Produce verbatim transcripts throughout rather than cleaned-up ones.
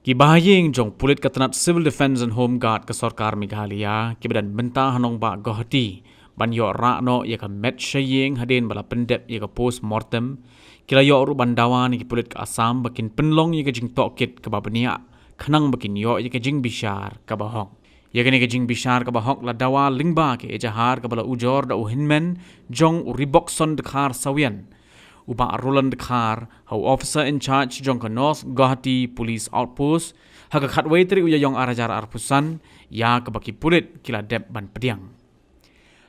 Ki bahaïing jong pulit ka tnat Civil Defence and Home Guard ka sorkar Meghalaya, ki ba don bynta ha nongbah Guwahati, ban ïoh rah noh ïa ka met sha ïing hadien ba la pyndep ïa ka post mortem, ki la ïoh ruh ban dawa na ki pulit ka Assam ba kin pynlong ïa ka jingtohkit kaba bniah, khnang ba kin ïoh ïa ka jingbishar kaba hok. Ïa kane ka jingbishar kaba hok la dawa lyngba ka ejahar kaba la ujor da u hynmen jong u Ribokson Dkhar Sawian, u Bah Roland Dkhar, ha u officer in charge jong ka North Guwahati Police Outpost, ha ka khatwei tarik u Ïaïong ar hajar arphew san, ïa kaba ki pulit ki la dep ban pdiang.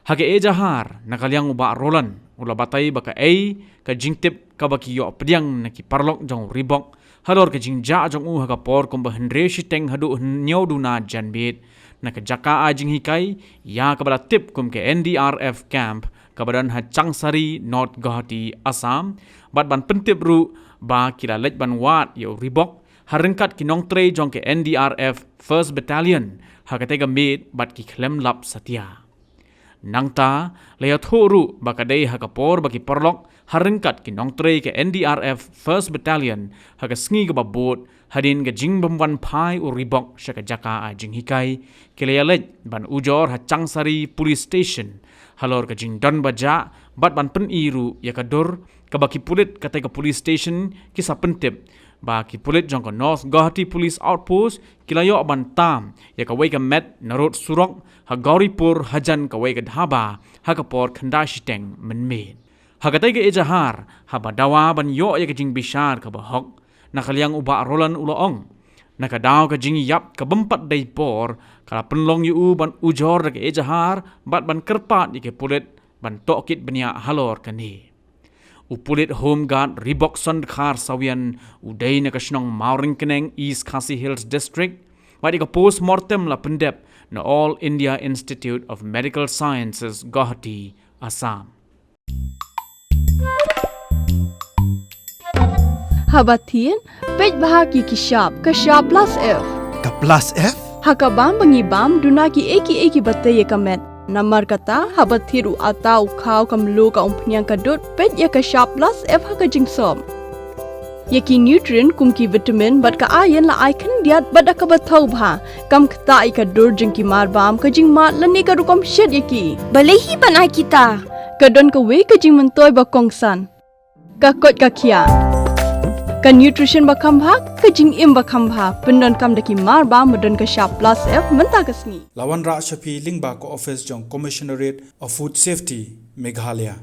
Ha ka ejahar, na ka liang u Bah Roland, u la batai ba kaei ka jingtip kaba ki ïoh pdiang na ki paralok jong u Ribok, halor ka jingjah jong u ha ka por kumba hynriew shiteng haduh hynñiew duna janmiet, na ka jaka ai jinghikai ïa kaba la tip kum ka N D R F camp, kaba don ha Changsari, North Guwahati, Assam, bad ban pyntip ruh ba ki la leit ban wad ïa u Ribok, ha ryngkat ki nongtrei jong ka N D R F First Battalion, ha katei ka miet bad ki khlem lap satia. Nangta, la ïathuh ruh ba ka dei ha ka por ba ki paralok, ha ryngkat ki nongtrei ka N D R F First Battalion, ha ka sngi kaba bud, hadien ka jingbym wan phai u Ribok sha ka jaka ai jinghikai, ki la ïaleit ban ujor ha Changsari Police Station, halor ka jingdon bajah, bad ban pyni ruh ïa ka dur, kaba ki pulit katei ka police station ki sa pyntip ba ki pulit jong ka North Guwahati Police Outpost ki la ïoh ban tam ïa kawei ka met narud surok ha Gauripur hajan kawei ka dhaba ha ka por khyndai shiteng mynmiet. Ha katei ka ejahar, haba dawa ban ïoh ïa ka jingbishar kaba hok, na ka liang u Bah Roland u la ong, na ka daw ka jingïap ka bym pat dei por, ka la pynlong ïa u ban ujor da ka ejahar bad ban kyrpad ïa ki pulit ban tohkit bniah halor kane. U pulit Home Guard Ribokson Dkhar Sawian, u dei na ka shnong Mawryngkneng, East Khasi Hills District, bad ïa ka post mortem la pyndep na All India Institute of Medical Sciences, Guwahati, Assam. Haba thied, peit bha ki ki shap, ka shap plus F. Ka plus F? Ha ka bam ba ngi bam, duna kiei kiei kiba tei ïa ka met. Namar kata, haba thied u atta, u khaw, ka mluh, ka umphniang, ka dud, peit ïa ka shap plus F ha ka jingsop. Ïa ki nutrient kum ki vitamin bad ka iron la ai khyndiat bad da kaba thaw bha. Kam ktah ïa ka dur jong ki marbam, ka jingmad lane ka rukom shet ïa ki. Balei hi ban ai kita? Ka don kawei ka jingmyntoi ba kongsan. Ka koit ka khiah. Ka nutrition ba kham bha, ka jingim ba kham bha. Pyndonkam da ki marbam ba don ka shap plus F mynta ka sngi. La wanrah sha phi lyngba ka office jong Commissionerate of Food Safety, Meghalaya.